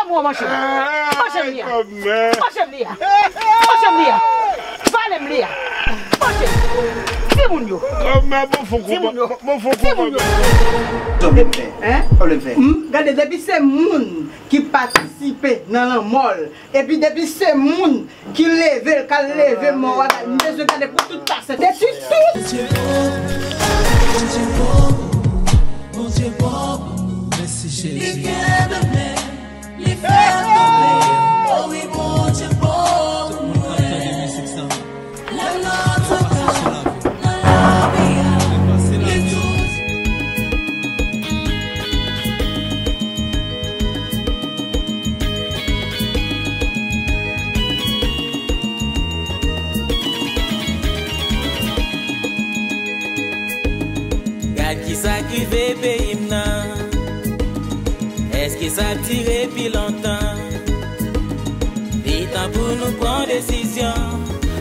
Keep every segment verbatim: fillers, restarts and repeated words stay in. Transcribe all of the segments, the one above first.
Mwen manche. Manche m li a. Manche m li a. Manche m li a. Vale m li a. Manche. Timoun yo. Timoun yo. Timoun yo. Sa w vle m fè? Sa w vle m fè? M, gade, depi se moun ki patisipe nan lanmò l, epi depi se moun ki leve l, k al leve mò a, m bezwen gade pou tout pase. Depi tout. Bondye bon, Bondye bon, Bondye bon. Mèsi, Jezi. Li kenbe men, li fè tonbe. O wi, Bondye bon pou mwen. Lè m nan antoka, nan lavi a, li toujou. Gad kisa k rive peyi m nan. Èske sa ap dire pi lontan? Li tan pou nou pran desizyon.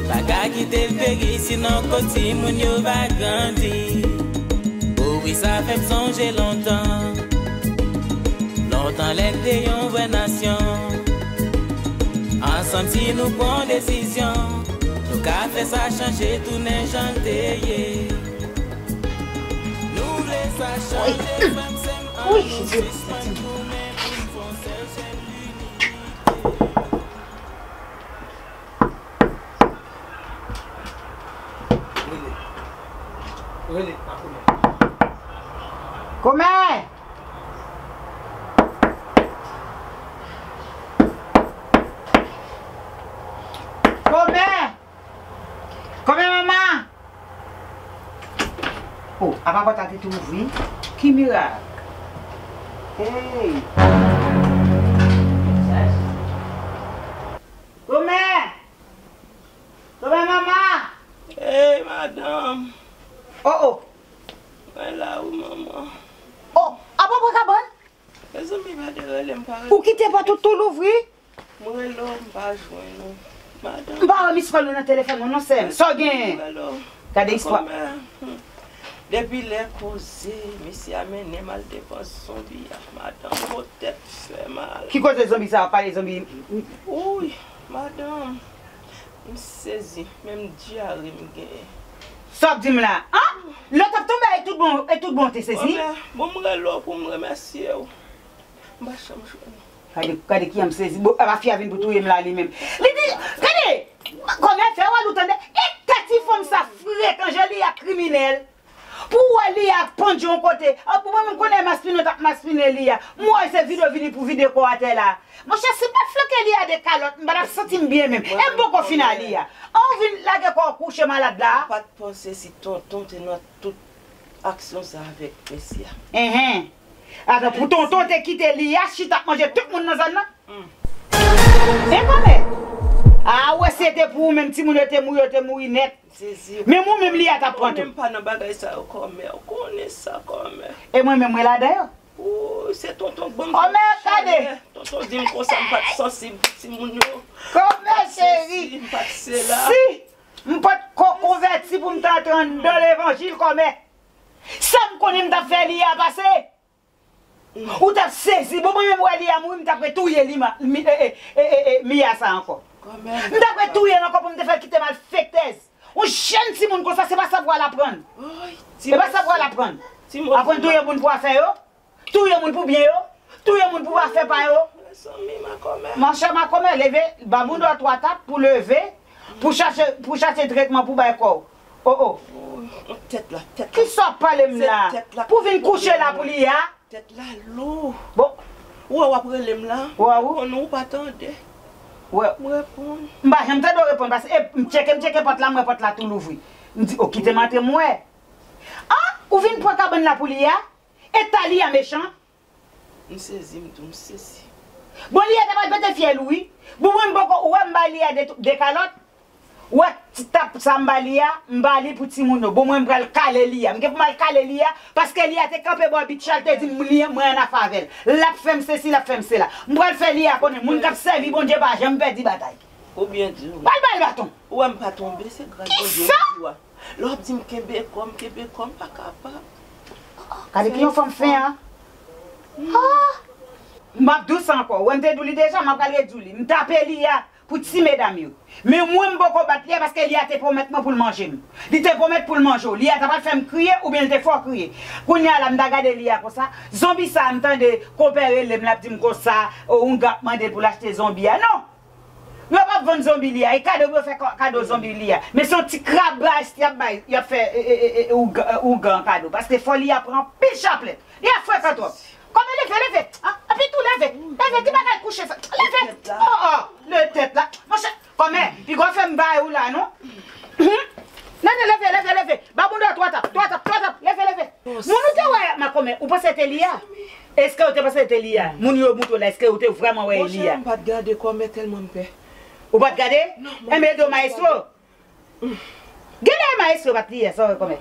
Pa ka kite l peri, sinon kot timoun yo va grandi. O wi, sa fè m sonje lontan. Lontan lè n te yon vrè nasyon. Ansanm si nou pran desizyon, nou ka fè sa chanje tounen jan l te ye. Nou vle sa chanje, frè m, sè m, an nou sispann goumen pou n fè yon sèl sèl linite. Rele. Rele, pa koumen. Kòmè! Kòmè! Kòmè, manman! Oh, apa pòt la te tou ouvri? Ki mirak! Hey! Kòmè! Kòmè, manman! Hey, madanm! Oh, oh! Mwen la wi, manman. Oh, apa pran kabann? Mezanmi, pa derele m, pa rele. Ou kite pòt ou tou louvri? Mwen rele w, m pa jwenn ou. Madanm. M pa wè miskòl ou nan telefòn mwen non, sè m. Sa w genyen? Mwen rele w. Gade istwa. Kòmè, hmm. Depi lè koze, mesye a mennen m al devan zonbi a, madanm, mo tèt fè mal. Ki koze zonbi sa a? Pale zonbi. Wi, madanm. M sezi, menm dyare m genyen. Sa w ap di m la? An? Lè w t ap tonbe a, e tout bon, e tout bon w te sezi? Kòmè, bon, m rele w pou m remèsye w. M pa janm jwenn ou. Gade, gade kijan m sezi. Bon, apa fi a vin pou touye m la li menm. Li di, gade! Kòmè, fè wòl ou tande. E tèt ti fanm sa frekan, jan li a kriminèl. Pou w wè li a pandye yon kote. An, pou mwen, m konnen maspinen w t ap maspinen li a. M wè se vide w vini pou vide kò atè la. Monchè, si m pa t flanke li a de kalòt, m pa t ap santi m byen menm. E m poko fin a li a. An, ou vin lage kò w kouche malad la. M pa t panse si tonton te nan tout aksyon sa avèk mesye a. Enhen. Atan, pou tonton te kite li a, chita ap manje tout moun nan zòn nan. E kòmè? A, wè, si se te pou ou menm, timoun yo te mouri, yo te mouri nèt. Sezi. Menm ou menm li a t ap pran tou. Ou menm pa nan bagay sa yo, kòmè. Ou konnen sa, kòmè. E mwen menm, mwen ladan yo. Ou, se tonton k ban m kòmè, gade. Tonton di m konsa, m pa t sansib pou timoun yo. Kòmè, cheri. M pa t sela. Si m pa t ko-, konvèti pou m ta antre anndan levanjil, kòmè. Sa m konnen m t ap fè li a pase. Ou t ap sezi. Bon, mwen menm wè li a mouri, m t ap retouye li ma, mi, e, e, e, e, e, Miya sa ankò. M t ap retouye l ankò pou m te fè l kite malfektèz. Yon jèn timoun konsa, se pa sa pou al aprann. Se pa sa pou al aprann. Aprann touye moun pou afè yo, touye moun pou byen yo, touye moun pou afè pa yo. Mezanmi, makomè. Monchè, makomè, leve, ba moun dwa twa tap pou leve, pou chache, pou chache tretman pou bay kò w. Oh, oh. Tèt la, tèt la. Kisa w ap pale m la? Pou vin kouche la pou li a? Tèt la lou. Bon. Ou wè w ap rele m la? Ou wè ou? Konn ou pa tande. Ou wè. M reponn. M pa janm tande w reponn, paske, e, m tcheke, m tcheke pòt la, m wè pòt la tou louvri. M di, o, kite m antre, m wè. An, ou vin pran kabann la pou li a? E ta li a mechan? M sezi, m tou, m sezi. Bon, li a ta pral pete fyèl ou, wi. Bon, mwen, m poko, ou wè m ba li a de, de kalòt? Ou wè ti tap sa m ba li a, m ba li pou timoun yo. Bon, mwen, m pral kale li a. M gen pou m al kale li a, paske li a te kanpe bò bitch la, l te di m li, mwen annafè avè l. L ap fè m sesi, l ap fè m sela. M pral fè li a konnen moun k ap sèvi Bondye pa janm pèdi batay. Ou byen di w. Pral ba l baton. Ou wè m pa tonbe, se gras Bondye m di w a. Lè w ap di m kenbe kò m, kenbe kò m, pa kapab. Gade ki yon fanm fen an. Ah! M ap di w sa ankò. Wè, m te di w li deja, m ap pral redi w li. M tape Lia pou ti medam yo. Men mwen, m poko bat Lia paske Lia te pwomèt mwen pou l manje m. Li te pwomèt pou l manje w. Lia ta pral fè m kriye oubyen l te fè w kriye. Kounye a la, m ta gade Lia konsa. Zonbi sa a, m tande konpè rele m, l ap di m konsa, o, oungan ap mande l pou l achte zonbi a. Non! Yo p ap vann zonbi Lia, e kado pou yo fè ka-, kado zonbi Lia. Men se yon ti krabaj y ap bay, y ap fè, e, e, e, e, oungan, oungan kado. Paske fò Lia pran anpil chaplèt. Lia frekan twòp. Kòmè, leve, leve. Ah, epi tou leve. Leve, ki bagay kouche sa. Leve. Oh, oh, le tèt la. Monchè, kòmè, piga w fè m bay ou la, non? Mhm. Nene, leve, leve, leve. Ba moun nan twa tap, twa tap, twa tap. Leve, leve. Moun ou te wè, makòmè, ou panse te Lia? Èske ou te panse te Lia? Moun yo montre w la, èske ou te vrèman wè Lia? Monchè, m pa t gade kòmè tèlman m pè. Ou pa t gade? Non, mwen. Enben, e do mayestwo. Genlè e mayestwo pa t Lia, sa w wè kòmè.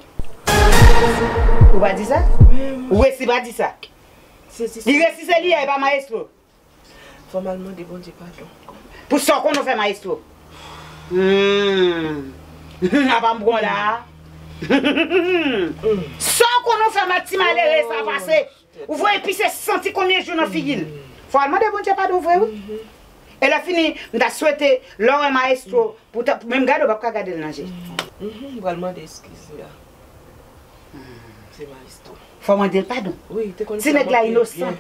Ou pa di sa? Ou resi pa di sa. Li resi se Lia, e pa mayestwo. Fò m al mande Bondye padon. Pou sa w konn w fè mayestwo. Hmm. Apa m pran la. Sa w konn w fè ma ti malere sa pase. Ou voye pise santi konbyen jou nan figi l. Fò w al mande Bondye padon vre wi. E lè fini, m ta swete lè w wè mayestwo pou ta, menm gade w p ap ka gade l nan je. Mhm, m pral mande eskiz li a. Se mayestwo. Fò mande l padon. Wi, te konn fè m anpil byen. Ti nèg la inosan.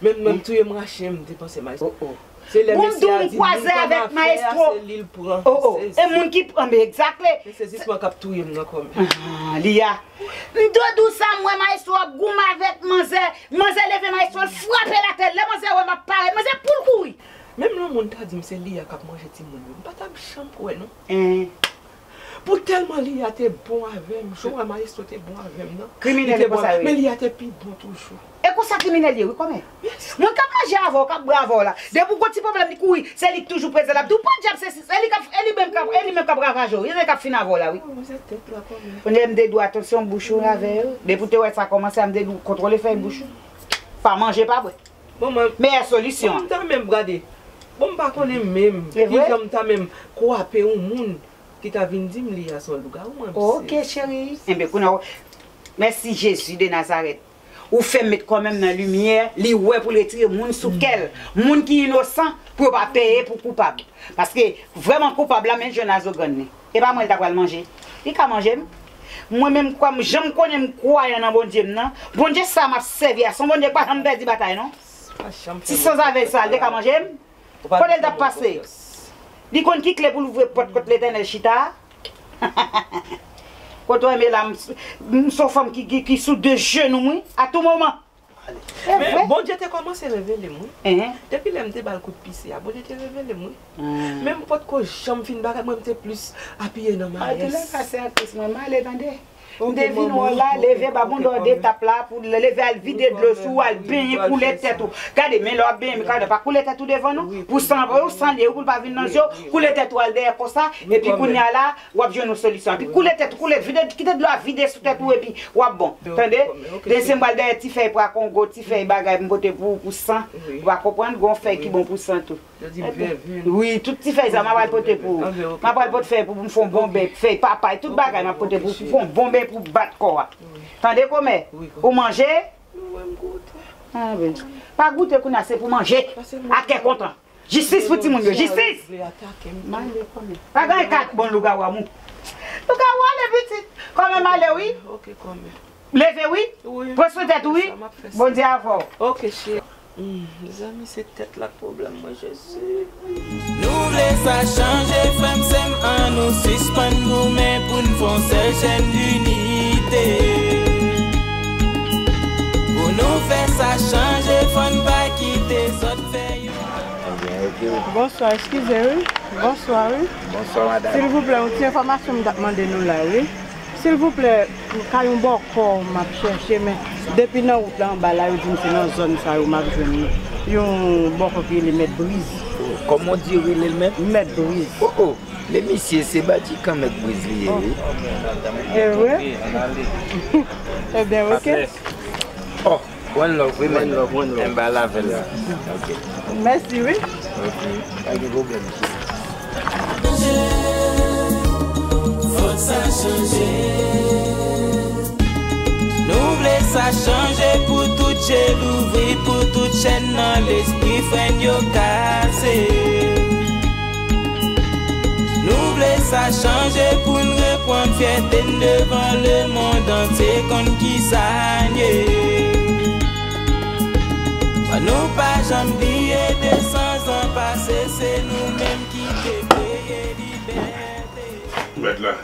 Menm mwen m touye m rache m, m te panse mayestwo. Oh, oh. Se lè mesye a di li pa nan afè a, se li l pran. Oh, oh. E moun ki pran, men exactly. Se sezisman k ap touye m nan kò m. Ah, Lia. M te di w sa, m wè mayestwo ap goumen avèk manzè. Manzè leve mayestwo, l frape l atè. Lè manzè wè m ap parèt, manzè pou l kouri. Menm lè yon moun ta di m se Lia k ap manje timoun yo, m pa t ap janm kwè non. Pou tèlman Lia te bon avè m, jan w wè mayestwo te bon avè m nan. Kriminèl e konsa yo ye. Men Lia te pi bon toujou. E konsa kriminèl ye wi kòmè. Moun k ap manje avè w, k ap bwè avè w la, depi w gon ti pwoblèm li kouri, se li k toujou prezan, l ap di w podyab se, se li k ap, e li menm k ap, e li menm k ap ravaje w, e li k ap fin avè w la wi. Kounye a m te di w atansyon bouch ou avè yo, depi w te wè sa kòmanse a, m te di w kontwole fèy bouch ou. Pa manje, pa bwè. Bon, mwen, meyè solisyon an. Bon, m ta menm gade. Bon, m pa konnen menm kijan m ta menm kwape yon moun ki ta vin di m Lia se yon lougawou, mwen, m sezi. Ok, cheri. Enben, kounye a, mèsi Jezi de Nazarèt. Ou fè m met kò m nan limyè, li wè pou l retire moun sou kè l. Moun ki inosan, pou yo pa peye pou koupab. Paske, vrèman koupab la, men Jonas Ogrann li. E pa mwen l ta pral manje. Li ka manje m. Mwen menm, kwa m, jan m konnen m kwayan nan Bondye m nan, Bondye sa m ap sèvi a, se yon Bondye k pa janm pèdi batay, non. Ti sanzave sa, li te ka manje m? Kote l t ap pase? Li konn ki kle pou l ouvri pòt kot Letènèl chita a? Kote w renmen la, m, m se yon fanm ki, ki, ki sou de jenou m, wi, a tou moman. Men Bondye te kòmanse revele m, wi. Depi lè m te ba l kout pise a, Bondye te revele m, wi. Men m potko janm fin bagay, mwen m te plis apiye nan mayès. Antoulèka, se aktris mwen, m ale tande. M te vin wè w la, leve ba moun nan de tap la, pou leve al vide dlo sou ou, al benyen, koule tèt ou. Gade, men lè w ap benyen, men gade, pa koule tèt ou devan non. Pou san, pou san li ye, pou l pa vin nan zye w, koule tèt ou al dèyè konsa, epi kounye a la, w ap jwenn yon solisyon. Epi koule tèt ou, koule, vide, kite dlo a vide sou tèt ou, epi w ap bon. Tande? Demen m pral dèyè ti fèy pwa kongo, ti fèy bagay pou m pote pou ou, pou san. Ou pa konprann, gon fèy ki bon pou san tou. Yo di m vèvin. Wi, tout ti fèy sa, m ap al pote pou ou. M ap al pote fèy pou, pou m fè yon bon bèy, fèy papay, tout bagay m ap pote pou ou, pou fè yon bon bèy pou bat kò a. Tande kòmè? Ou manje? Wi, m goute. Ah, ben, pa goute kounye a, se pou manje. A kè kontan. Jistis pou timoun yo, jistis! M ale kòmè. Pa gen kat bon lougawou a mou. Lougawou ale pitit. Kòmè m ale wi. Ok, kòmè. Leve wi. Pran swen tèt ou wi. Bondye avè w. Ok, cheri. Hmm, mezanmi, se tèt la k pwoblèm mwen, Jezi. Nou vle sa chanje, frè m, sè m, ann nou sispann goumen pou n fè yon sèl chèn dinite. Pou nou fè sa chanje, fò n pa kite zòt fè yo. Bonswa, eskize wi. Bonswa wi. Bonswa, madanm. Silvouplè, yon ti enfòmasyon m t ap mande nou la wi. Silvouplè, kay yon bòkò m ap chèche, men depi nan wout la anba la, yo di m se nan zòn sa yo m ap jwenn li. Yon bòkò ki rele Mèt Briz. Oh, kòman w di yo rele l menm? Mèt Briz. Oh, oh, men misye se Badjikan Mèt Briz li ye, wi. E vre? Ebyen, ok. Oh, one love, wi, men. One love, one love. M ba l avè l la. Ok. Mèsi, wi. Ok. Pa gen pwoblèm. Fòk sa chanje. Nou vle Sa chanje pou tout je louvri, pou tout chèn nan lespri frè n yo kase. Nou vle sa chanje pou n reprann fyète n devan lemonn antye, konn kisa n ye. Nou pa janm bliye de san zan pase, se nou menm ki te kreye libète. Mèt la.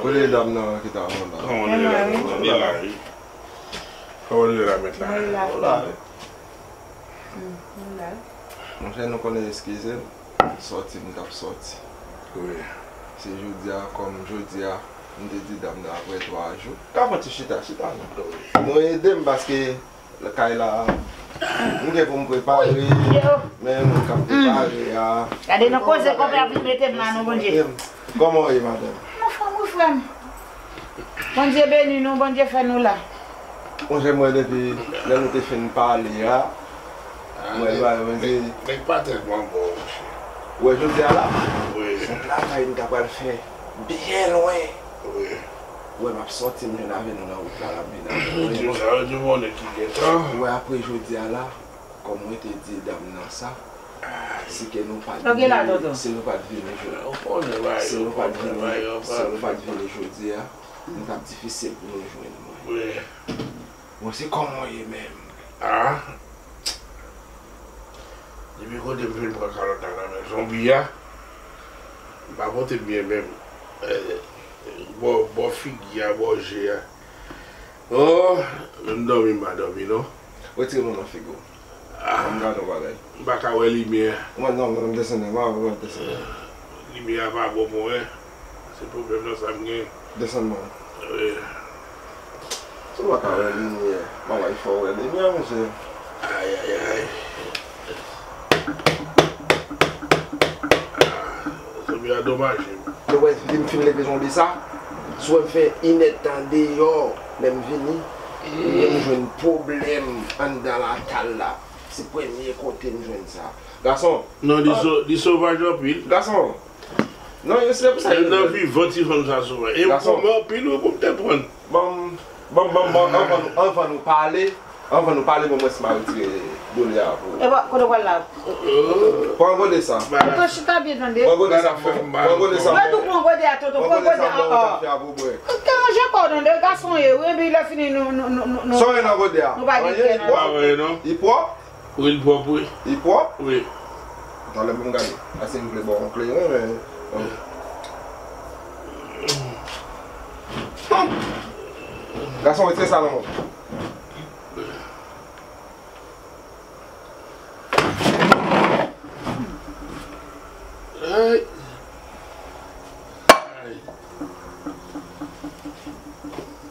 Kote dam nan ki ta vann la? Kòman nou ye la? Li la, wi. Kòman nou ye la, mèt la? Mwen la. Ou la, wi. Mm, mwen la. Monchè, nou konnen eskize m, sòti m t ap sòti. Wi. Se jodi a, kòm jodi a, m te di dam nan apre twa jou. Ka fè ti chita, chita non. Wi. Nou ede m paske kay la, m gen pou m prepare, men moun k ap prepare a. Gade nan koze konpè ap vin mete m la non, Bondye. Kòman w ye, madanm? M anfòm wi, frè m. Bondye beni nou, Bondye fè nou la. Monchè, mwen depi lè nou te fin pale a, mwen, mwen, mwen di. Nèg pa tèlman bon, monchè. Ou wè jodi a la? Wi. Se yon travay m ta pral fè byen lwen. Wi. Ou wè m ap sòti, m jwenn avè nou nan wout la, l ap vin avè nou. Di sa, di moun ki gen tan. Ou wè apre jodi a la, kòm mwen te di dam nan sa, si ke nou pa t vini, si nou pa t vini jodi, si nou pa t vini, si nou pa t vini jodi a, m t ap difisil pou nou jwenn mwen. Wi. Bon, se kòman w ye menm? Ah. Depi kote m fin pran kalòt la nan men zonbi a, m pa pote byen menm. Eh, bò, bò figi a, bò je a. Oh, menm dòmi m pa dòmi non. Retire men w nan figi w. Ah. Ban m gade yon bagay. M pa ka wè limyè. Mwen non, mwen desann, mwen, mwen desann. Limyè a pa bon pou mwen. Se pwoblèm nan sa m gen. Desann mwen. Wi. Si w pa ka wè limyè, bagay fè w wè limyè, monchè. Ayayay. Ah, zonbi a domaje m. Ou wè, depi m fin leve zonbi sa, si w wè m fè inèdtan deyò, lè m vini, m jwenn pwoblèm anndan lakay la. Se premye kote m jwenn sa. Gason. Non, li so-, li sovaj anpil. Gason. Non, yo se pou sa yo nan vivan ti fanm sa sovaj. E kouman anpil wi pou m te pran. Bon, bon, bon, bon, anvan nou, anvan nou pale, anvan nou pale, bon, mwen si m a retire dole a pou. E bon, kote w pral la? Pran gode sa. Toto chita byen tande. Pran gode sa, pran gode sa. Mwen tou pran gode a, Toto, pran gode a. Pran gode sa, mwen ta fè a pou bwè. Ou te ranje kò w tande, gason ye, wi, epi lè fini nou, nou, nou, nou, nou. Sa w gen nan gode a? Nou pa gen kè nan. Li pwòp? Wi, l pwòp, wi. Li pwòp? Wi. Talè pou m gade. Ase m vle ba w yon kleren, men, bon. Gason, retire sa nan men w. Ay. Ay.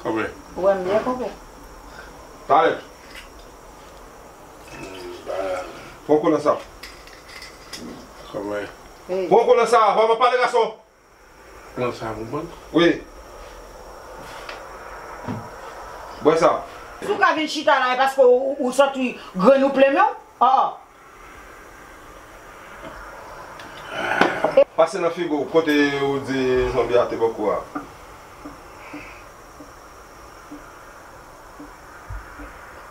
Konpè. Ou wè m byen, konpè? Talè. Pran kou nan sa. Kòman? Pran kou nan sa, pa pale gason. Nan sa, konprann? Wi. Bwè sa. Si w ka vin chita la, e paske ou, ou, ou santi grenn ou plen men w? Oh, oh. Pase nan figi w, kote ou di zonbi a te ba w kou a.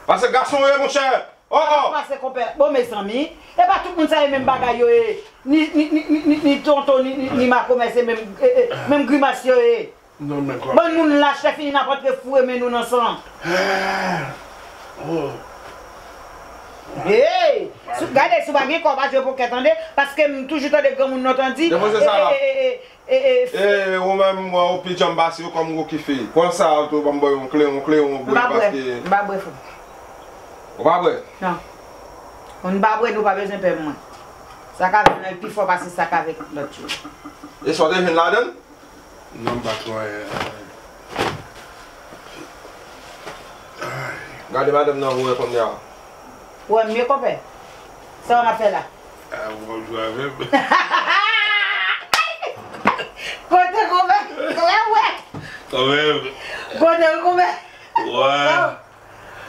Pase gason w ye, monchè! Oh, oh! Pase konpè. Bon, mezanmi, e pa tout moun sa ye menm bagay yo ye. Ni, ni, ni, ni, ni, ni tonton, ni, ni, ni makomè, se menm, e, e, menm grimas yo ye. Non, men kòman? Bann moun lach, lè fini n ap antre foure men nou nan san. Ah. Oh. Hey! Gade, si w pa gen kò, w pa jwe pokè, tande? Paske m toujou tande granmoun nan tande. Depoze sa la. E, e, e, e, e, e, e, ou menm, mwen, ou pi djanm pase yo kòm gwo kife. Pran sa, tou, ban m ba w yon kle, yon kle, yon bwè, paske. M pa bwè, m pa bwè, frè. Ou pa bwè? Non. Moun pa bwè, nou pa bezwen pè mwen. Sa k avè mwen pi fò pase sa k avè lòt yo. E sa w te jwenn ladan l? Non, m pa twò, eh, eh. Ay. Gade madanm nan, ou wè konnya. Ou wè m ye, konpè? Sa w ap fè la? Ah, ou ap jwe avè m. Kote konpè? Konpè, wè. Kanmenm. Kote konpè? Wè.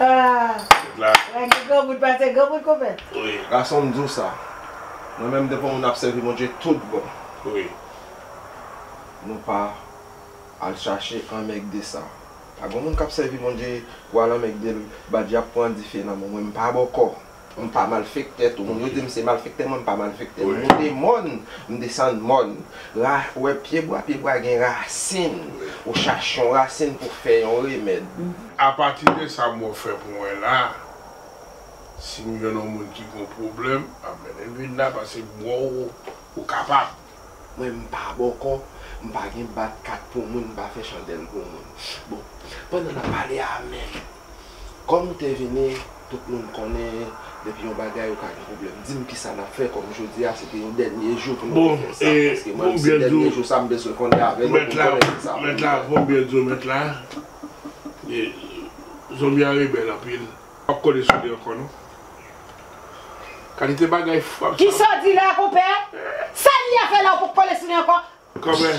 Ah. La. Wè, gen granmoun pase granmoun, konpè. Wi. Gason, m di w sa. Mwen menm, depi yon moun ap sèvi Bondye tout bon. Wi. Nou pa Al chache anmègde sa. Pa gen moun k ap sèvi Bondye pou al anmègde l, ba dyab pran dife nan men w. Mwen, m pa bòkò. M pa malfektè tou. Moun yo di m se malfektè, mwen, m pa malfektè. M monte mòn, m desann mòn. Ra, ou wè pye bwa, pye bwa gen rasin. Ou chache yon rasin pou fè yon remèd. Apati de sa m wè w fè pou mwen la, si m jwenn yon moun ki gon pwoblèm, m ap mennen l vin la, paske m wè w, ou kapab. Mwen, m pa bòkò, m pa gen bat kat pou moun, m pa fè chandèl pou moun. Bon, pandan n ap pale a menm, kòm ou te vini, tout moun konnen, depi yon bagay ou ka gen pwoblèm. Di m kisa n ap fè, kòm jodi a, se te yon dènye jou pou nou te fè sa. Paske mwen, se dènye jou sa m bezwen konnen avè nou pou m konnen kisa pou nou fè. Mèt la, fò m byen di w, mèt la, e, zonbi a rebèl anpil. W ap kole sou li ankò, non. Kalite bagay fou ap sa. Kisa w di la, konpè? Sa li a fè la, ou poko kole sou li ankò? Kòmè.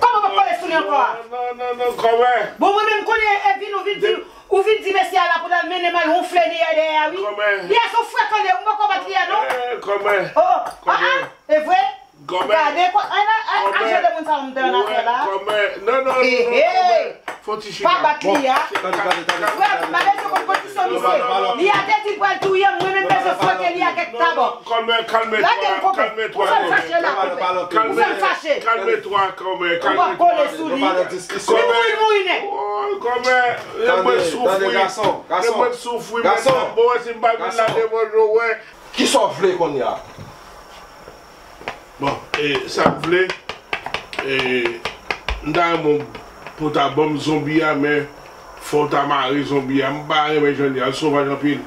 Kòman w poko kole sou li ankò a? Non, non, non, non, kòmè. Bon, mwen menm kounye a, epi nou vin di, ou vin di mesye a la pou l al mennen m al wonfle li a dèyè a, wi. Kòmè. Li a se yon frekan de, ou poko bat li a, non? Eh, kòmè. Oh, oh, ah, ah, e vre? Gade, an, an, an, jan de moun sa yo m te annafè la. Kòmè, non, non, non, non, kòmè. Fò ti chita. Pa bat li a. Frè m, m pa bezwen konn kondisyon misye. Li a te di l pral touye m, mwen menm bezwen fwete li ak kèk tabò. Kòmè, kalme twa, kalme twa, kòmè. Kalme twa, kòmè, kalme twa. Ou ap kole sou li. Li mouri, mouri nèt. Kòmè, lè mwen soufri, lè mwen soufri, mèt la, bon, si m pa vin la devan je w, wè. Kisa w vle kounye a? Bon, e, sa m vle, e, m ta renmen w pou w ta ban m zonbi a, men fò w ta mare zonbi a. M pa renmen jan li a, l sovaj anpil.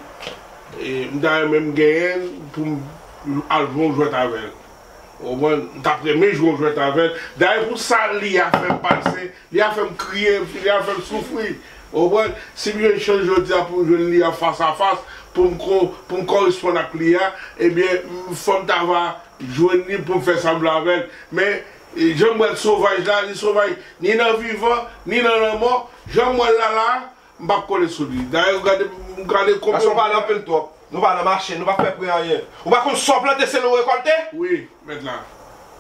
E, m ta renmen m genyen l pou m al jwe yon jwèt avè l. Ou konprann? M t ap renmen jwe yon jwèt avè l. Dayè pou sa li a fè m pase, li a fè m kriye, li a fè m soufri. Ou konprann? Si m jwenn chans jodi a pou m jwenn li a fas a fas, pou m ko-, pou m koresponn ak li a, ebyen, m, fò m ta va jwenn li pou m fè sa m vle avè l. Men, e, jan m wè l sovaj la, li sovaj ni nan vivan, ni nan lanmò. Jan m wè l la la, m p ap kole sou li. Dayè, ou gade, m gade konbyen. Gason, w pale anpil twòp. Nou pa nan mache, nou pa fè pri anyen. Ou pa konn sa w plante, se li w rekòlte? Wi, mèt la.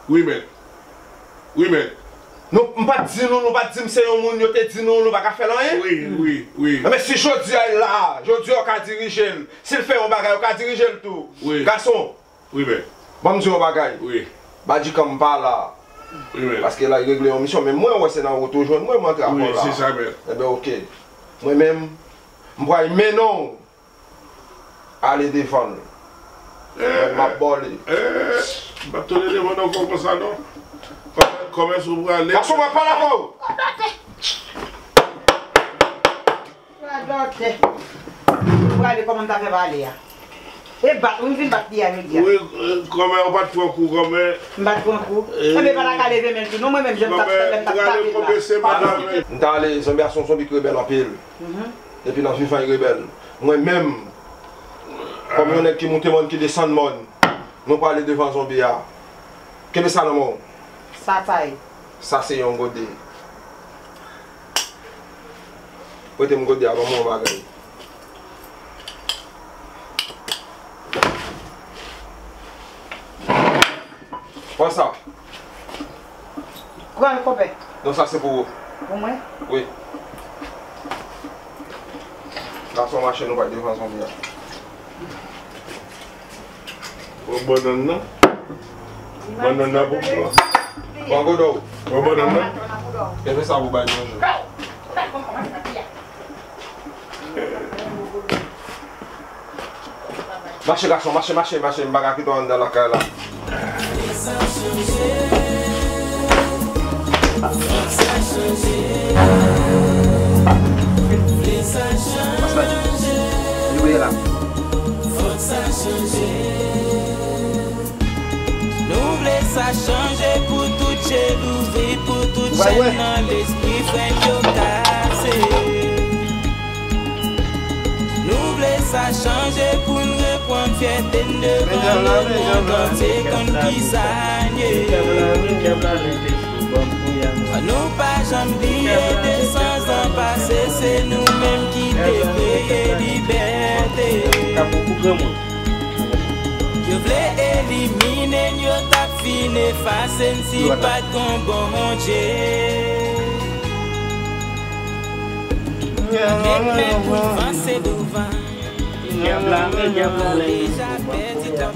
Wi, mèt. Wi, mèt. Nou, m pa t di nou, nou pa t di m se yon moun yo te di nou, nou pa ka fè l anyen? Wi, wi, wi. Enben, si jodi a l la, jodi a w ka dirije l. Si l fè yon bagay, ou ka dirije l tou. Wi. Gason. Wi, mèt. Ban m di w yon bagay. Wi. Badjikan m pa la. Wi, mèt. Paske l al regle yon misyon, men mwen wè se nan wout ou jwenn mwen, m antre avè w la. Wi, se sa, mèt. Enben, oke. Mwen menm, m pral mennen w ale devan l. Mwen, m ap ba w li. Eh, m p ap tounen devan w ankò konsa, non. Kòmè, kòmè si w prale. Gason, mwen pale avè w. Radòtè. Ou prale kòman m ta fè pale a. E bat, ou vin bat li a jodi a. Wi, eh, kòmè, ou pa t pran kou, kòmè. M pa t pran kou. Eh. Enben, pa ta ka leve men l tou, non, mwen menm, jan m t ap fè, lè m t ap tape l la. Kòmè, prale konbe se madanm. M t ale, zonbi a se yon zonbi ki rebèl anpil. Mhm. Depi nan vivan, li rebèl. Mwen menm, kòm yon nèg ki moute mòn, ki desann mòn, nou prale devan zonbi a. Kenbe sa nan men w. Sa sa ye? Sa se yon gode. Prete m gode a, ban m yon bagay. Pran sa. Pran l, konpè. Non, sa se pou ou. Pou mwen? Wi. Gason, mache, nou pral devan zonbi a. Pran bannann nan. Bannann nan pou mwen. Pran godo. Pran bannann nan. Kenbe sa pou bay manje. Mache, gason, mache, mache, mache, m pa ka kite w anndan lakay la. Mas Badji, li ou ye la? Nou vle sa chanje pou tout je louvri, pou tout chèn nan lespri frè n yo kase. Nou vle sa chanje pou n reprann fyète n devan lemonn antye, konn kisa n ye. Nou pa janm bliye de san zan pase, se nou menm ki te kreye libète. Yo vle elimine n, yo t ap fin efase n si pa t gon bon Bondye. Met men pou l vanse douvan. Dyab la, men dyab la, men dyab la,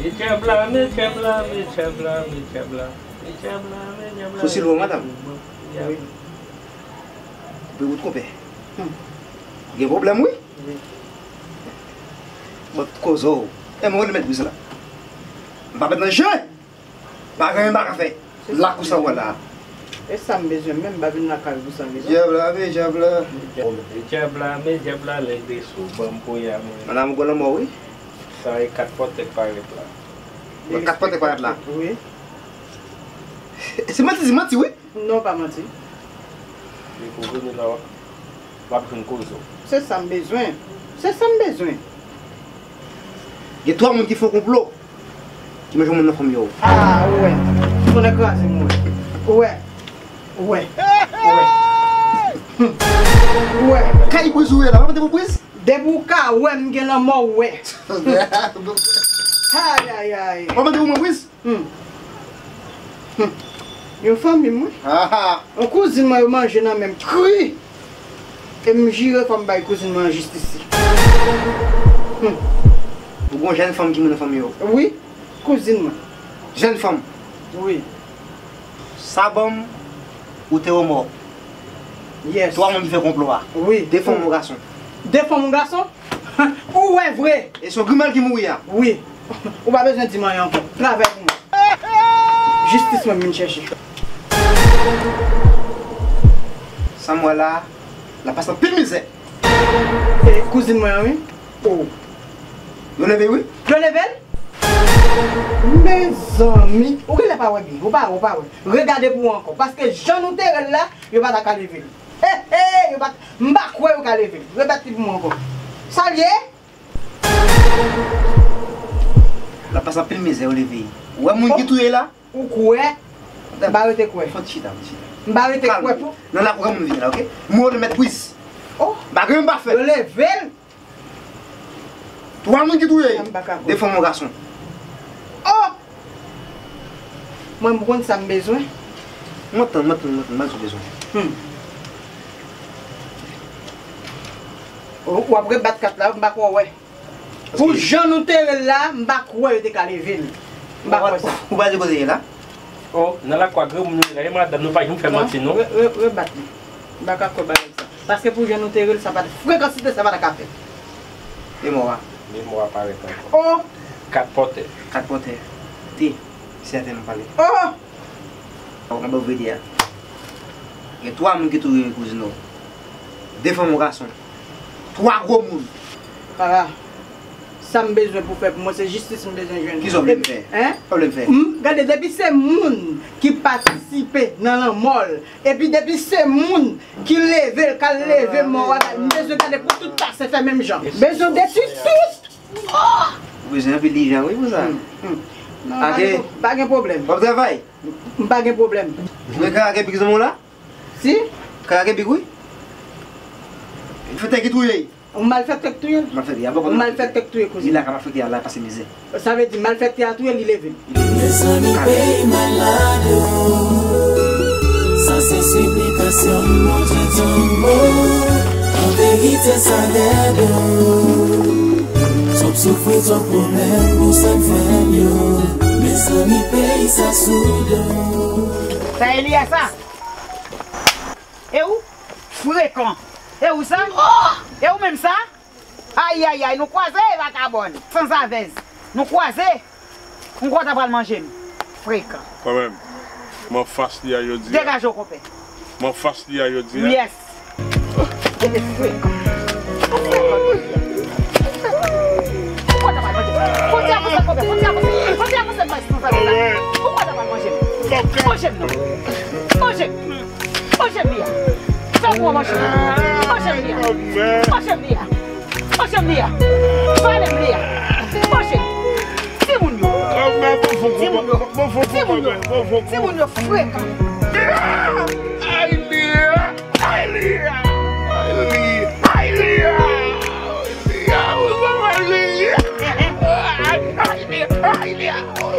men dyab la, men dyab la, men dyab la, men dyab la. Sou silvo, madanm. Wi. Koupe wout, konpè. Hmm. Gen pwoblèm, wi. Wi. Bon, kozo. E mwen, remèt bri sa la. M pa mèt nan je. Pa gen anyen m pa ka fè. Lakou sa w wè la. E sa m bezwen menm, m pa vin lakay ou pou sa m bezwen. Dyab la, men dyab la. Dyab la, men dyab la, lèk de sou, ban m poya mwen. Madanm ou gwo lanmò, wi. Sa e kat pòtè k parèt la. Bon, kat pòtè k parèt la. Wi. Se manti, se manti, wi. Non, pa manti. Depi w vini la, w ap jwenn kozo. Se sa m bezwen. Se sa m bezwen. Gen twa moun ki fè yon konplo, ki manje moun nan fanmi yo. Ah, ou wè. Tonnè kraze m, ou wè. Ou wè. Ou wè. Ou wè. Ou wè. Kay briz ou ye la, pa mande pou briz? Depi w ka wè m gen lanmò, ou wè. Ay, ay, ay. Pa mande pou mwen briz? Hmm. Hmm. Yon fanmi m, wi. Ah, ah. Yon kouzin mwen, yo manje nan men m kri. E m jire fò m bay kouzin mwen an jistis li. Hmm. Ou gon jèn fanm ki mouri nan fanmi w? Wi, kouzin mwen. Jèn fanm? Wi. Sa ban m ou te remò. Yes. Twa moun ki fè konplo a. Wi. De fanm, yon gason. De fanm, yon gason? Ou wè vre? E se yon grimèl ki mouri a. Wi. Ou pa bezwen di m anyen ankò. Travay pou mwen. Jistis mwen m vin chèche. Sa m wè la, l ap pase anpil mizè. E kouzin mwen an, wi. Oh. Yo leve, wi. Yo leve l? Mezanmi, ou genlè pa wè byen. Ou pa wè, ou pa wè. Regade pou ou ankò. Paske jan nou te rele la, yo pa ta ka leve l. He, he, yo pa, m pa kwè yo ka leve l. Rebati pou mwen ankò. Sa l ye? L ap pase anpil mizè, yo leve l. Ou wè moun ki touye l la? Ou kwè? M pa rete kwè. Fò w chita, chita. M pa rete kwè pou. Nan lakou granmoun vini la, oke? Mwen remèt priz. Oh. M pa gen anyen m pa fè. Yo leve l. Twa moun ki touye. M pa ka kwè. De fanm, yon gason. Oh! Mwen, m konn sa m bezwen. Mwen tann, mwen tann, mwen tann, mwen bezwen. Hmm. Ou, w ap rebat kat la, m pa kwè w wè. Pou jan nou te rele la, m pa kwè yo te ka leve l. M pa kwè sa. Ou pa di kote ye la? Oh, nan lakou a granmoun nou ye la, e madanm nou pa janm fè manti, non. Re-, re-, rebat li. M pa ka kwè bagay sa. Paske pou jan nou te rele, sa pa t, frekansite sa pa ta ka fèt. Memwa. Memwa parèt ankò. Oh! Kat pòtè. Kat pòtè. Te. Sèten nou pale. Oh! Ou nan ban vredi a. Gen twa moun ki touye kouzin ou. De fanm, yon gason. Twa gwo moun. Ah, sa m bezwen pou fè pou mwen, se jistis m bezwen jwenn. Kisa w vle m fè? Hein? Sa w vle m fè? M, gade, depi se moun ki patisipe nan lanmò l, epi depi se moun ki leve l, k al leve mò a, m bezwen gade pou tout pase fè menm jan. Bezwen detwi tout. Ou bezwen anpil ijan, wi, pou sa. Hmm, hmm. Non, pa gen, pa gen pwoblèm. W ap travay? M pa gen pwoblèm. Ou gen kaka gen big zanmi w la? Si. Kaka gen big, wi. Malfektè ki touye. Yon malfektè k touye l? Malfektè, y a bò. Yon malfektè k touye kouzin. Li la ka malfektè a la pase mizè. Sa vle di malfektè a touye l, li leve l. Mezanmi, peyi malad, o. Sa se siplikasyon m, Bondye, tann mwen. An verite, sa rèd, o. Twòp soufri, twòp pwoblèm pou sa n fè m yo. Mezanmi, peyi sa sou do. Sa Eli a sa? E ou? Frekan. E ou sa? E ou menm sa? Ayayay, nou kwaze, vakabòn. Sanzavèz. Nou kwaze. M kwè w ta pral manje m. Frekan. Kanmenm, m anfas li a jodi a. Degaje w, konpè. M anfas li a jodi a. Yes. Gade frekan. Ou frekan jodi a. M kwè w ta pral manje m. Fò w di avanse, konpè. Fò w di avanse. Fò w di avanse, bay sanzavèz la. M kwè w ta pral manje m. Manje m non. Manje m. Manje m li a. Fè w pran manje m. Manje m li a. Manje m li a. Manje m li a. Vale m li a. Manje m. Timoun yo. Timoun yo. Timoun yo. Timoun yo frekan. Ay li a. Ay li a. Ay li a. Ay li a. Ay li a. Ay li a. Ay li a. Ay li a. Ay li a. Ay li a. Ay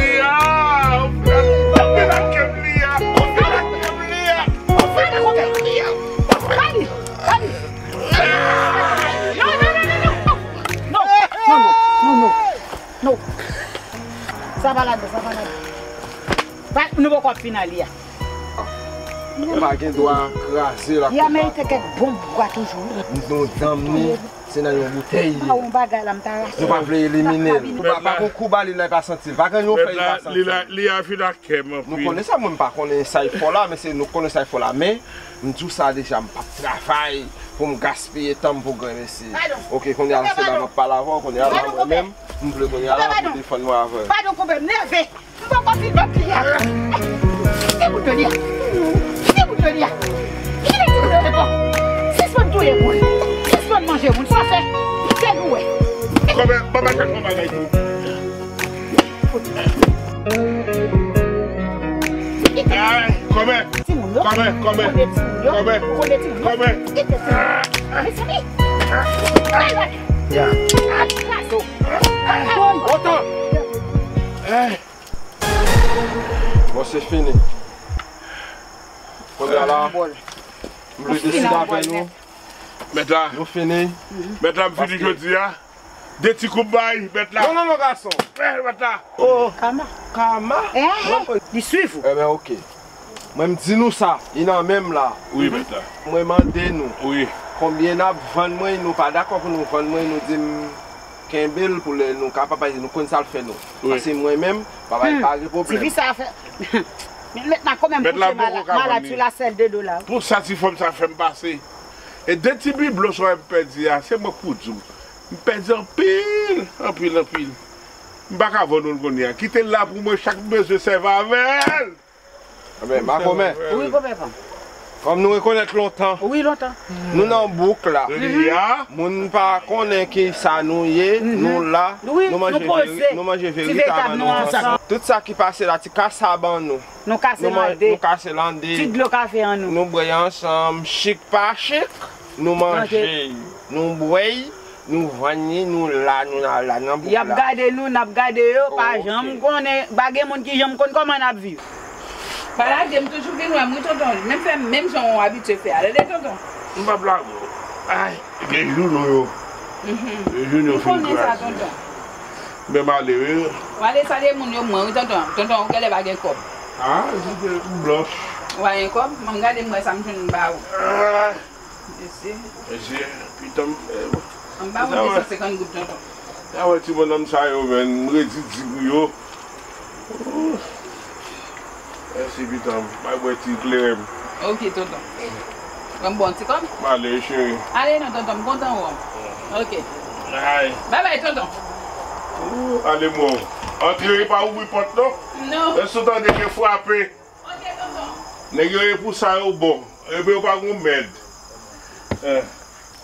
li a. Nou poko ap fin ale a. Ou pa gen dwa kraze la. Li a merite kèk bon bwa toujou. Nou zanmi, se nan yon boutèy li ye. Ba yon bagay la, m ta rache. Nou pa vle elimine l. Nou pa, pa gon kou ba li la, li pa santi l. Pa gen yon fèy li pa santi l. Li a fin ak kè m anpil. Nou konnen sa, mwen m pa konnen sa y fò la, men se nou konnen sa y fò la. Men, m di w sa deja, m p ap travay pou m gaspiye tan m pou granmesi. Ok, kounye a se la m ap pale avè w, kounye a la mwen menm, m vle kounye a la pou defann mwen avè w. Padon, konpè, m nève. M poko fin bat li a. Kite bout dlo li a. Kite bout dlo li a. Kite ti bout dlo li a. Sispann touye moun. Sispann manje moun. Sa fè. Kite nou wè. Kòmè, ban m al chèche yon bagay tou. Ay, kòmè. Timoun yo. Kòmè, kòmè. Ou konn de timoun yo. Kòmè. Ou konn de timoun yo. Kòmè. Kite timoun yo. Mezanmi. Ay, ay. Ay, krazo. Ay, otan. Ay. Bon, se fini. Kounye a la, m vle deside avè nou. Mèt la. Nou fini. Mèt la, m fini jodi a. De ti koup bay, mèt la. Non, non, non, gason. Eh, mèt la. Oh. Kama. Kama? Eh, li swiv ou. Ebyen, ok. Mwen, m di nou sa, li nan men m la. Wi, mèt la. Mwen mande nou. Wi. Konbyen n ap vann mwen, nou pa dakò pou nou vann mwen, nou di m kenbe l pou lè nou ka, papa, nou konn sa l fè nou. Wi. Paske mwen menm, papa, pa gen pwoblèm. Tifi sa fè. Men mèt la, kanmenm, mèt la, kouche poko ka vann li. Malad sou la sèl de do la. Pou sa ti fanm sa fè m pase. E de ti biblo sa w wè m pèdi a, se mwen k pou di w. M pèdi anpil, anpil, anpil. M pa ka vann ou l kounye a. Kite l la pou mwen, chak m bezwen sèvi avè l. Ebyen, makomè. Wi, konpè pa m. Kòm nou rekonèt lontan. Wi, lontan. Nou nan bouk la. Moun pa konnen ki sa nou ye, nou la. Wi, nou manje veri-, nou poze. Nou manje veritab nou ansanm. Tout sa ki pase la, ti kasa ban nou. Nou kase lande. Nou kase lande. Ti dlo kafe an nou. Nou bwè ansanm, chik pa chik, nou manje, nou bwè, nou vann li, nou la, nou la, la nan bouk la. Y ap gade nou, n ap gade yo, pa janm konnen, pa gen moun ki janm konn kòman n ap viv. Pa lage m, toujou vin wè m, wi, tonton. Menm fè m, menm jan w abitye fè a. Tande, tonton. M p ap lage w. Ay, gen jounou yo. Gen jounou yo fin kraze. M konnen sa, tonton. Men m ale, wi. W ale salye moun yo, mwen, wi, tonton. Tonton, ou genlè pa gen kòb. Ah, se te blanch. Ou pa gen kòb? Ban m gade, m wè sa m jwenn m ba ou. Ah. Mesye. Mesye, pitan m, eh, anba yon de san senkant goud, tonton. Sa wè ti bonnonm sa yo, menm, m redi di pou yo. Ooh. Mèsi, pitan m. Bay bwè ti kleren m. Ok, tonton. Ban m bon ti kòb. M ale, wi, cheri. Ale non, tonton, m kontan wè w. Ok. Ay. Babay, tonton. Ooh, ale, mò. Antre, pa ouvri pòt, non. Non. Èske w tande ke frape? Ok, tonton. Nèg yo ye pou sa yo bon. Epi yo pa gon mèd. Eh.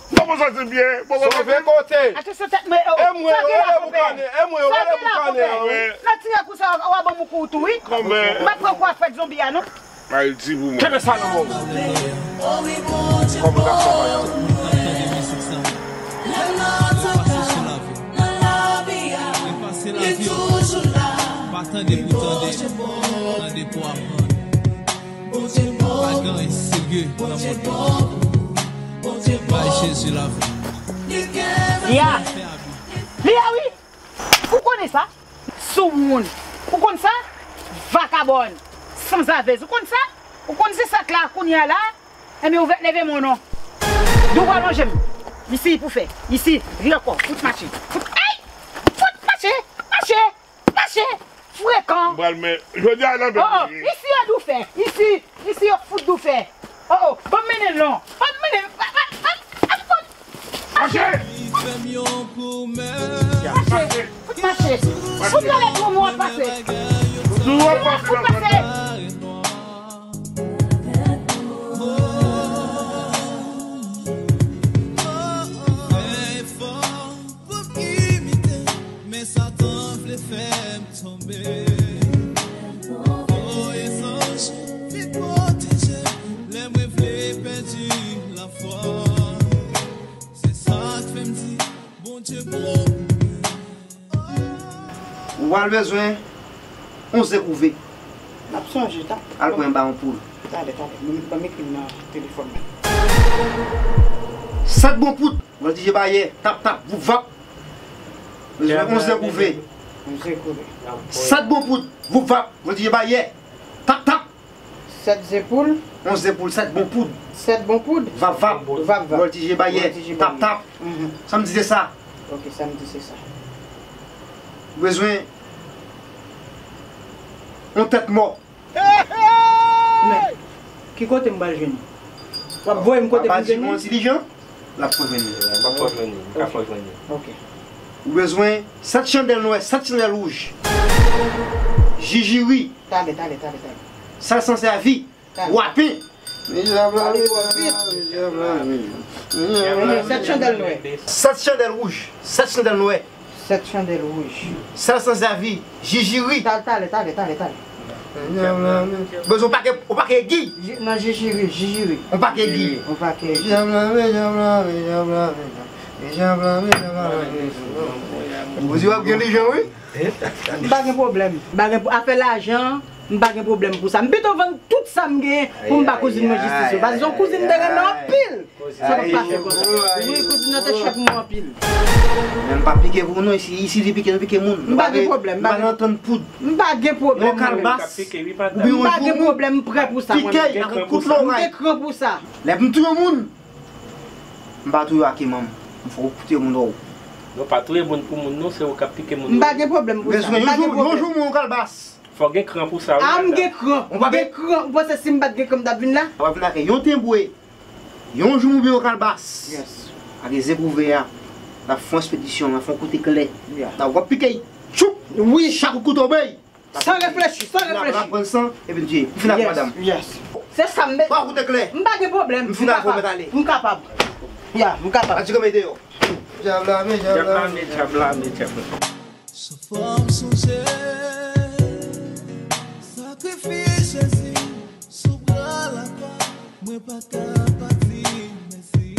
Mwen poko santi m byen. Sove kote. Atansyon tèt mwen, oh. E mwen yo rele boukannen. E mwen yo rele boukannen an, wi. Nan ti rakou sa, w a ban m kou tou, wi. Kòmè. M ap pran kou a fèt zonbi a, non. Ay di pou mwen. Kenbe sa nan men w. Kòm gason vanyan. Pase lavi w. Pa tande pou tande. Tande pou aprann. Pa gen anyen serye nan mond lan. Bay Jezi lavi w. Li a. Li a, wi. Ou konnen sa? Soumoun. Ou konn sa? Vakabòn. Sanzavèz. Ou konn sa? Ou konn se sa k la kounye a la? Enben, ou fèk leve men w non. Di w pral manje m. Isi pou fè. Isi, vire kò. Fout mache. Fout, ey! Fout mache. Mache. Mache. Frekan. M pral men, jodi a nan men. Oh, oh, isi yo di w fè. Isi, isi yo fout di w fè. Oh, oh, ban m mennen l non. Ban m mennen l. Pa, pa, pa, pa, pa, pa. Mache. Mache. Mache. Fout mache. Fout gade pou mwen pase. Fout pase. Fè efò pou m imite, men Satan vle fè m tonbe. Voye zanj vin pwoteje m, lè mwen vle pèdi lafwa. Se sa k fè m di, Bondye bon pou mwen. Ou pral bezwen yon ze kouve. N ap sonje, ta. Al pran ba yon poul. Talè, talè. Ban m, ban m ekri l nan telefòn mwen. Sèt bon poud, vòltije bayè, tap tap, voup vap. Bezwen yon ze kouve. Yon ze kouve. Sèt bon poud, voup vap, vòltije bayè. Tap tap. Sèt ze poul. Onz ze poul, sèt bon poud. Sèt bon poud. Vap vap. Vap vap. Vòltije baryè. Vòltije baryè. Tap tap. Mhm. Sa m di se sa. Ok, sa m di se sa. Ou bezwen yon tèt mò. Men, ki kote m pral jwenn li? W ap voye m kote pou m jwenn li? Papa di yon dirijan, l ap fè w jwenn li. L ap fè w jwenn li. L ap fè w jwenn li. Ok. Ou bezwen sèt chandèl nwè, sèt chandèl wouj. Jijiri. Talè, talè, talè, talè. Sèl san sèvi. Wapen. Sèt chandèl nwè. Sèt chandèl wouj. Sèt chandèl nwè. Sèt chandèl wouj. Sèl san sèvi. Jijiri. Talè, talè, talè, talè, talè. Bezwen yon pakèt, yon pakèt gi. Ji-, nan jijiri, jijiri. Yon pakèt gi. Yon pakèt gi. Ou di w ap gen lajan, wi. M pa gen pwoblèm. M pa gen pwo-, afè lajan, m pa gen pwoblèm pou sa. M pito vann tout sa m genyen pou m ba kouzin mwen jistis yo. Paske se yon kouzin m te renmen anpil. Se pa pase konsa. Wi, kouzin nan te chèk mwen anpil. Men m pa pike pou nou, isi, isi li pike, nou pike moun. M pa gen pwoblèm, m pa gen pwoblèm. M pa gen pwoblèm, mwen menm. Yon kalbas, oubyen yon joumou, m pa gen pwoblèm, m prè pou sa, mwen menm. Pike ak yon kout loray. M gen kran pou sa. Lè m touye yon moun, m pa touye ak manm. M fè w touye moun ou. Non, pa touye moun pou moun, non, se ou k ap pike moun. M pa gen pwoblèm pou sa. Bezwen yon jou, yon jou mwen yon kalbas. Fò gen kran pou sa, wi, madanm. A, m gen kran. M gen kran. Ou panse si m pa t gen kran, m t ap vin la? W ap vin ak yon tenbwe, yon jou oubyen yon kalbas. Yes. Ak zen kouvè a, n ap fè yon espedisyon, n ap fè yon kout eklè. Yeah. N ap, w ap pike, tchoup! Wi. Chak kout kouto bèy. San reflechi, san reflechi. N ap pran san, epi n touye. M fin ak madanm. Yes, yes. Se sa m bezwen. Fò kout eklè. M pa gen pwoblèm. M fin ak ou, mèt ale. M kapab. Ya, m kapab. Pati kòm deyò. Dyab la, men dyab la, men dyab la, men dyab la. San fòm sonje, sakrifis Jezi sou bra lakwa, mwen pa ka pa di mèsi.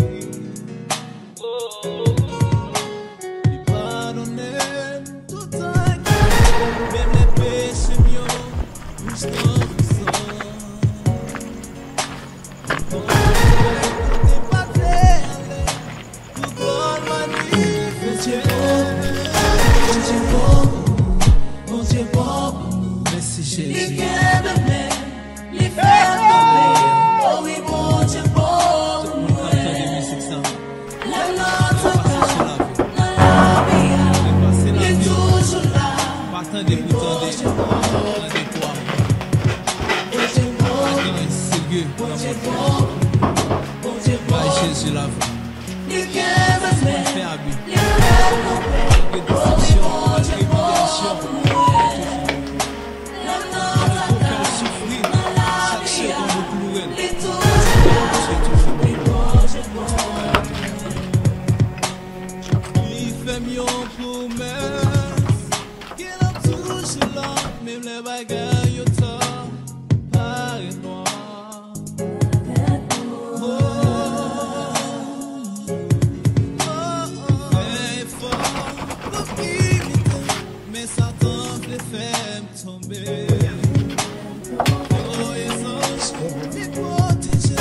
Li padone m tout tan ki menm lè peche m yo plis tan ki san. Bon, te pa te ale. Bondye bon, Bondye bon, Bondye bon pou nou. Mèsi, Jezi. Li kenbe men, li fè tonbe. O wi, Bondye bon pou nou. Tout moun k ap tande mizik sa, lè nou pase sou lavi, pase lavi, pa tande pou tande, tande pou amou. Pa gen anyen serye nan mond lan. Bay Jezi lavi. Fè abi. Malgre deseksyon, malgre imilyasyon, toujou. Malgre w fè l soufri, chak segonn ou ploure l. Bondye toujou bon. Li fè m yon pwomès, ke l ap toujou la, menm lè bagay yo ta parèt nwa. Fè efò pou imite, men Satan vle fè m tonbe. Voye zanj vin pwoteje,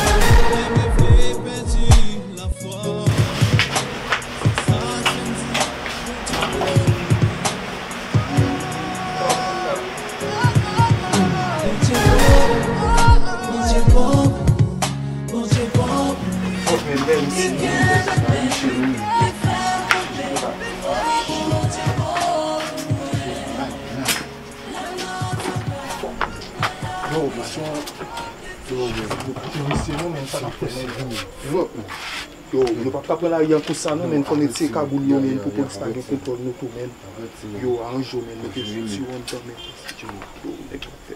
men mwen vle pèdi lafwa. Se sa fè m di, Bondye bon. Yo, mesye, nou pa ka pran lari a konsa non, men fò n retire kagoul yo, men pou polis pa gen kontwòl nou tou, men. Yo, aranje w, men, mete sou yon tan, men. Yo, nèg yo fè.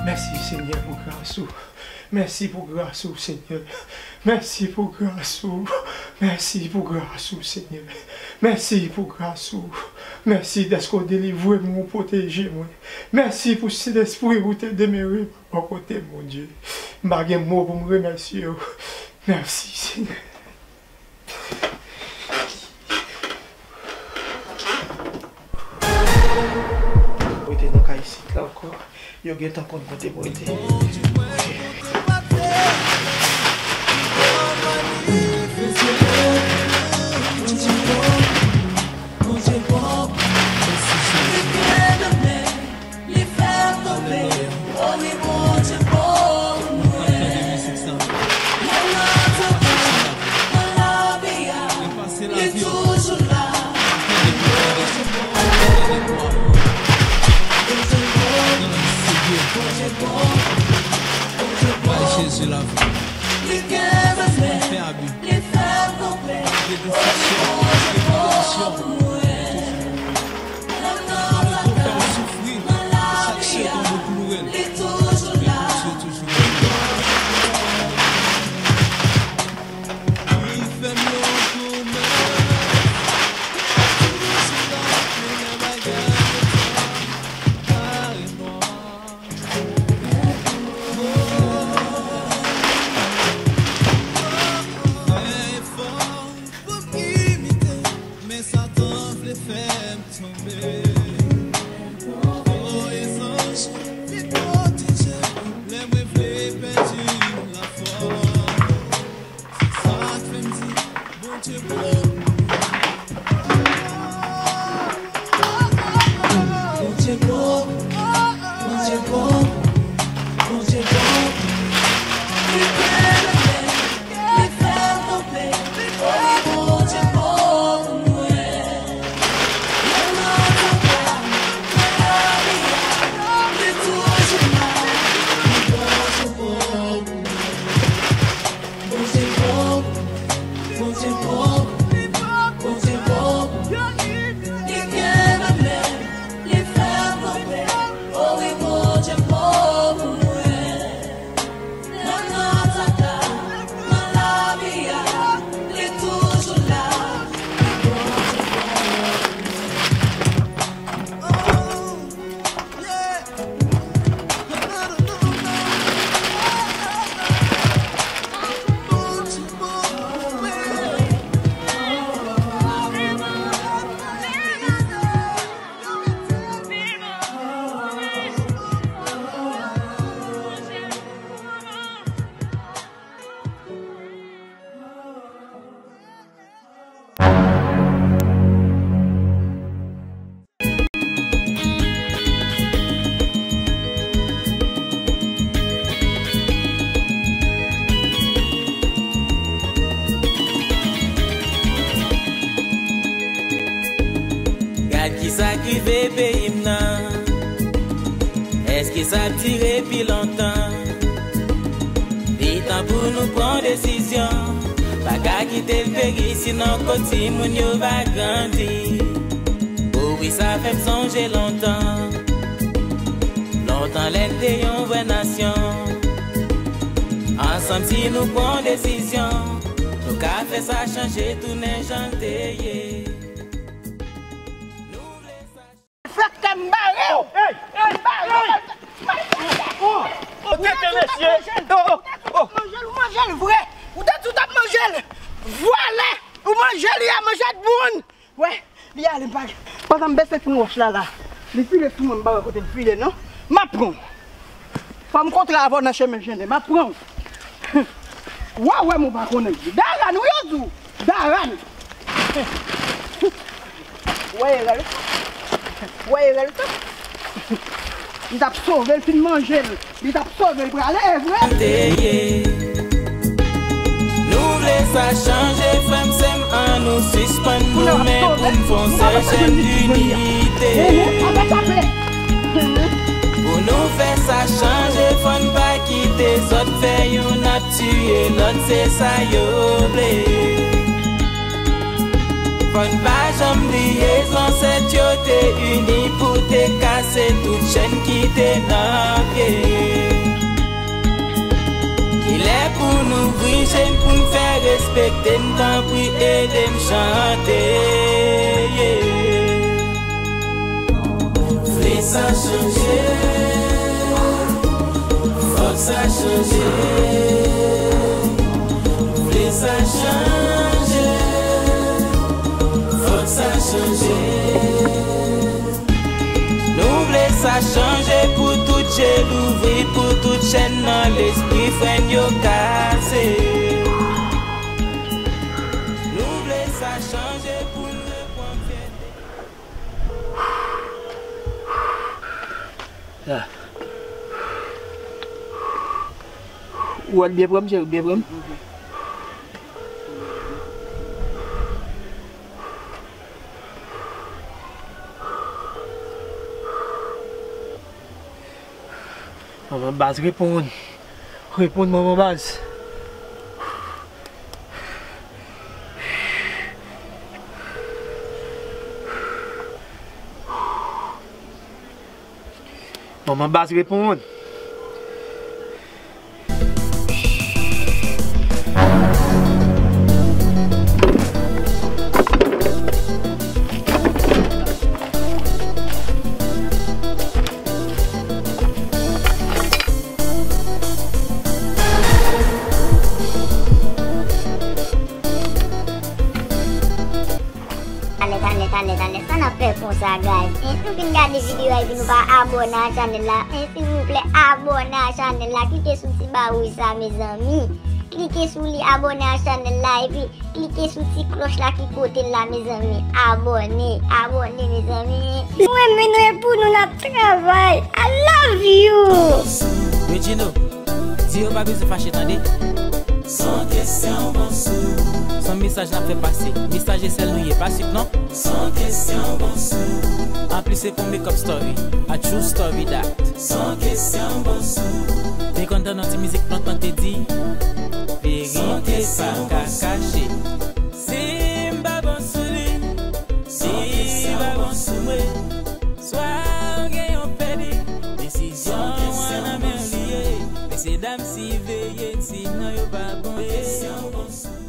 Mèsi, Senyè, pou gras ou. Mèsi pou gras ou, Senyè. Mèsi pou gras ou. Mèsi pou gras ou, Senyè. Mèsi pou gras ou. Mèsi dèske w delivre mwen, w pwoteje mwen. Mèsi pou Sentespri ou te demere bò kote m, Bondye. M pa gen mo pou m remèsye w. Mèsi, Senyè. Ankò, yo gentan konn kote pou rete. Bay Jezi lavi. Fè abi. Malgre desepsyon, malgre demisyon, malgre fè w soufri, chak segonn ou ploure l, Bondye toujou la. Li fè m yon pwomès. Gad kisa k rive peyi m nan. Èske sa ap dire pi lontan? Li tan pou nou pran desizyon. Pa ka kite l peri, sinon kot timoun yo va grandi. O wi, sa fè m sonje lontan. Lontan lè n te yon vrè nasyon. Ansanm, si nou pran desizyon, nou ka fè sa chanje tounen jan l te ye. Nou vle sa. Fè kè m bare w. Oh, hey, hey, m bare w. Oh, oh, tete mesye. Oh, oh, oh. Ou te di w t ap manje l, ou manje l vre. Ou te di w t ap manje l. Vwala. Ou manje l, ya manje t bon. Wè, li ale, m pa, pandan m bese sou wòch la, la. Li file sou mwen, m pa wè kote l file, non. M ap pran w. Fò m kontre avè w nan chemen Jende, m ap pran w. W a wè m ou pa konnen. Daran, wi yo di w. Daran. Wè erè l. Wè erè l tou. Li t ap sove l, fin manje l. Li t ap sove l prale, e vre. Te ye. Nou vle sa chanje, frè m, sè m, annou sispann goumen pou n fè yon sèl chèn inite. Pou nou fè sa chanje, fò n pa kite zòt fè youn ap tiye lòt, se sa yo vle. Fò n pa janm bliye zansèt yo te ini pou te kase tout chèn ki te nan pye. Li lè pou n ouvri je n pou n fè respekte n, tanpri ede m chante, yeah. Vle sa chanje, fòk sa chanje. Vle sa chanje, fòk sa chanje. Nou vle sa Chanje pou tout je louvri, pou tout chèn nan lespri frè n yo kase. Nou vle sa chanje pou n reprann fyète. Ou wè l byen pran m, cheri, byen pran m. Manman baz, reponn. Reponn, manman baz. Manman baz, reponn. Talè, talè, talè, talè, sa n ap fè konsa, guys? Hein, nou fin gade videyo a epi nou pa abòne a chanèl la. Hein, silvouplè, abòne a chanèl la. Klike sou ti ba wouj sa, mezanmi. Klike sou li, abòne a chanèl la, epi klike sou ti klòch la ki kote l la, mezanmi. Abòne, abòne, mezanmi. Nou renmen nou, e pou nou n ap travay. I love you. Regino, di yo pa bezwen fache, tande. San kesyon, bonsou. Se yon mesaj n ap fè pase. Mesaje sèl nou ye, pa sik non. San kesyon, bonsou. Anplis, se pou makeup story. A true story that. San kesyon, bonsou. Te konn tande yon ti mizik lontan te di, verite pa ka kache. Si m pa bon sou li, si li pa bon sou mwen, swa w gen yon pèdi, desizyon an nan men w li ye. Mesye dam, siveye n, sinon yo pa bon. Kesyon, bonsou.